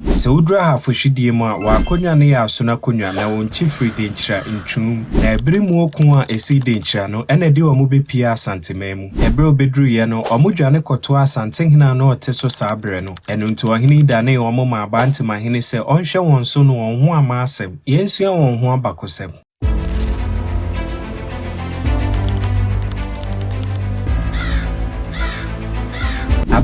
Sɛ woduru Ahafo Hwidie mu a, wɔn akonnwa no yɛ asono akonnwa, na wɔn nkyi firi Denkyira ntwum. Na ɛbere mu ɔko a ɛsii Denkyira no na ɛde wɔn bɛpuee Asanteman mu. Na ɛberɛ a wɔbɛduruiɛ no, wɔdwane kɔtoaa Asantehene a na ɔte so saa berɛ no. Ɛno nti ɔhene yi danee wɔn maa Abantemahene sɛ ɔnhwɛ wɔn so na wɔn ho amma asɛm. Yɛnsua wɔn ho abakɔsɛm.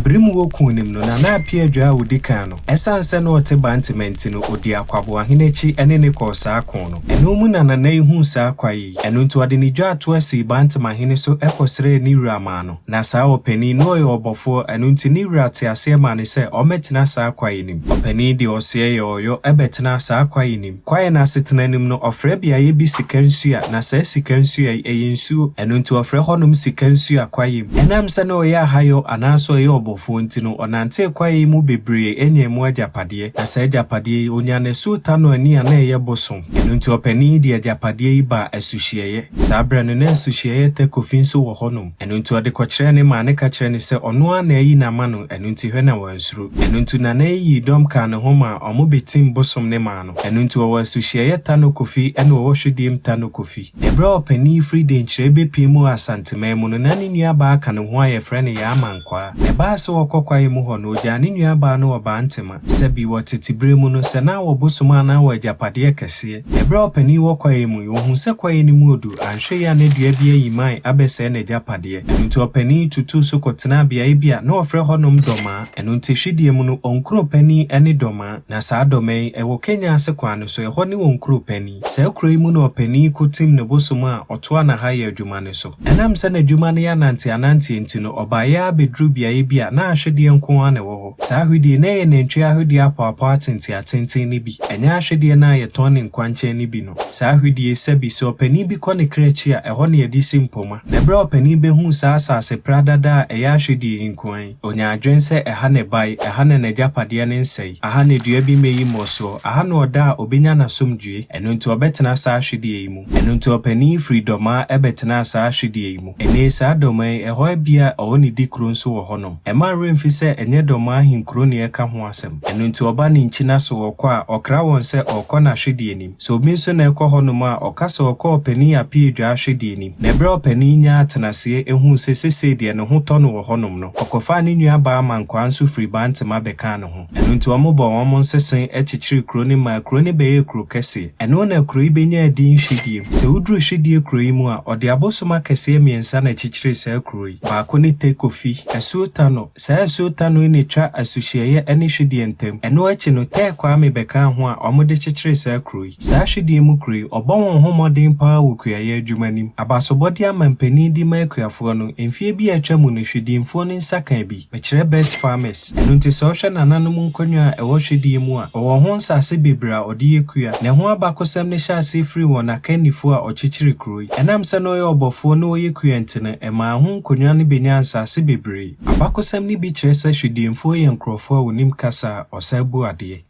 Bere mu wɔ kuw no mu no, Nana Appiah Adwaa a odi kan no, esiane sɛ na ɔte Bantama nti no, odii Akwaboahene akyi ne no kɔɔ saa ko no. Ɛno mu na Nana yi huu saa kwae yi. Ɛno nti ɔde ne dwaatoa sii Bantamahene so kɔsrɛɛ ne wura maa no. Na saa ɔpanin yi, na ɔyɛ ɔbɔfoɔ, ɛno nti ne wura tee aseɛ maa no sɛ ɔmmɛtena saa kwaeɛ no mu. Ɔpanin yi deɛ ɔseɛ yɛ ɔyɔ bɛtenaa saa kwaeɛ no mu. Kwaeɛ no asetena no mu no, ɔfrɛ beaeɛ bi Sika Nsua, na saa Sika Nsua yi, ɛyɛ nsuo. Ɛno nti ɔfrɛ hɔnom Sika Nsua Kwaeɛ mu. Ɛnam sɛ na ɔyɛ ahayɔ anaasɛ ɔyɛ ɔbɔfoɔ nti no, ɔnantee kwaeɛ yi mu bebree nyaa mu agyapadeɛ. Na saa agyapadeɛ yi, ɔnyaa no asuo Tano ani a na ɛyɛ bosom. Ɛno nti ɔpanin yi de agyapadeɛ yi baa asuhyeɛeɛ. Saa berɛ no, na asuhyeɛeɛ Tɛ Kofi nso wɔ hɔnom. Ɛno nti ɔde kɔkyerɛɛ ne maa no ka kyerɛɛ no sɛ ɔno ara na ayi no ama no, ɛno nti hwɛ na wansuro. Ɛno nti Nana yi yii dɔm kaa ne ho maa wɔbɛtim bosom no maa no. Ɛno nti ɔwɔ asuhyeɛeɛ Tano Kofi ɛna ɔwɔ Hwediem Tano Kofi. Ɛberɛ a ɔpanin yi firi Denkyira rebɛpue mu wɔ Asanteman mu no, na ne nuabaa ka ne ho a yɛfrɛ no Yaa Mankwaa. Ɛbaa sɛ wɔkɔ kwaeɛ mu hɔ no, ɔgyaa ne nuabaa no wɔ Bantema. Sɛbi, wɔ tete berɛ mu no, sɛ na wɔ bosom anaa wɔ agyapadeɛ kɛseɛ. Ɛberɛ a ɔpanin yi wɔ kwaeɛ mu yi, ɔhuu sɛ kwaeɛ no mu odu, anhwɛ yie a na dua bi ayi mman abɛsɛe n'agyapadeɛ. Ɛno nti ɔpanin yi tutuu so kɔtenaa beaeɛ bi a na wɔfrɛ hɔnom Dɔmaa. Ɛno nti hwedeɛ mu no, wɔn kuro panin ne Dɔmaa. Na saa Dɔmaa yi, ɛwɔ Kenya ase kwan no so, ɛhɔ ne wɔn kuro panin. Saa kuro yi mu na ɔpanin yi kɔtim ne bosom a ɔtoa n'ahayɛ adwuma no so. Ɛnam sɛ n'adwuma no yɛ ananteananteɛ nti no, ɔbaeɛ ara bɛduruu beaeɛ bi a na ahwedeɛ nko ara na ɛwɔ hɔ. Saa ahwedeɛ yi, na ɛyɛ nantwie ahwedeɛ apɔapɔ atenteatenten no bi, ɛnyɛ ahwedeɛ no a yɛtɔn no nkwankyɛn no bi no. Saa ahwedeɛ yi, sɛbi, sɛ ɔpanin bi kɔ ne kra akyi a, ɛhɔ na yɛde si mpoma. Na berɛ a ɔpanin bɛhuu saa asase pradada a ɛyɛ ahwedeɛ yi nko ara yi, ɔnyaa adwene sɛ ɛha na ɛbae, ɛha na n'agyapadeɛ no nsɛe, aha na dua bi mmɛyi mmɔsoɔ, aha na ɔda a ɔbɛnya n'asomdwoeɛ, ɛno nti ɔbɛtena saa ahwedeɛ yi mu. Ɛno nti ɔpanin yi firii Dɔmaa bɛtenaa saa ahwedeɛ yi mu. Ɛnnɛ saa Dɔmaa yi, ɛhɔ abia a ɔwɔ ne dikuro nso wɔ hɔnom. Ɛmma werɛ mfi sɛ ɛnyɛ Dɔmaa ahenkuro na yɛreka ho asɛm. Ɛno nti ɔba ne nkyina so ɔkɔ a, ɔkra wɔn sɛ ɔrekɔ n'ahwedeɛ nim. Sɛ obi nso na ɛrekɔ hɔnom a, ɔka sɛ ɔrekɔ ɔpanin Apiadwa ahwedeɛ nim. Na ɛberɛ a ɔpanin yi nyaa atenaseɛ huu sɛ sesei deɛ ne ho tɔ no wɔ hɔnom no, ɔkɔfaa ne nuabaa Amankwaa nso firii Bantema bɛkaa ne ho. Ɛno nti wɔbɔɔ wɔn nsese kyekyeree kuro no maa kuro no bɛyɛɛ kuro kɛseɛ. Ɛno na kuro yi bɛnyaa din Hwidiem. Sɛ woduru Hwidie kuro yi mu a, wɔde abosom akɛseɛ mmiɛnsa na ɛkyekyeree saa kuro yi. Baako ne Tekofi, Asuo Tano. Saa Asuo Tano yi na ɛtwa Asuhyeɛeɛ ne Hwidie ntam. Ɛno akyi no, Tɛɛ Kwame bɛkaa ho a wɔde kyekyeree saa kuro yi. Saa Hwidie mu kuro yi, wɔbɔ wɔn ho mmɔden pa ara wɔ kuayɛ adwuma no mu. Abasobɔdeɛ amanpanin de ma akuafoɔ no, mfeɛ bi a atwa mu no, Hwidiemfoɔ no nsa kaa bi. Mekyerɛ Best Farmers. Ɛno nti sɛ wohwɛ nananom nkonnwa a ɛwɔ Hwedie mu a, ɔwɔ ho nsase bebree a ɔde yɛ kua. Na ɛho abakɔsɛm no hyɛ aseɛ firi wɔn akannifoɔ a ɔkyekyere kuro yi. Ɛnam sɛ na ɔyɛ ɔbɔfoɔ na ɔyɛ kua nti no, ɛmaa ho nkonnwa no bɛnyaa nsase bebree. Abakɔsɛm no bi kyerɛ sɛ Hwediemfoɔ yɛ nkorɔfoɔ a wɔnim kasa a ɔsan bu adeɛ.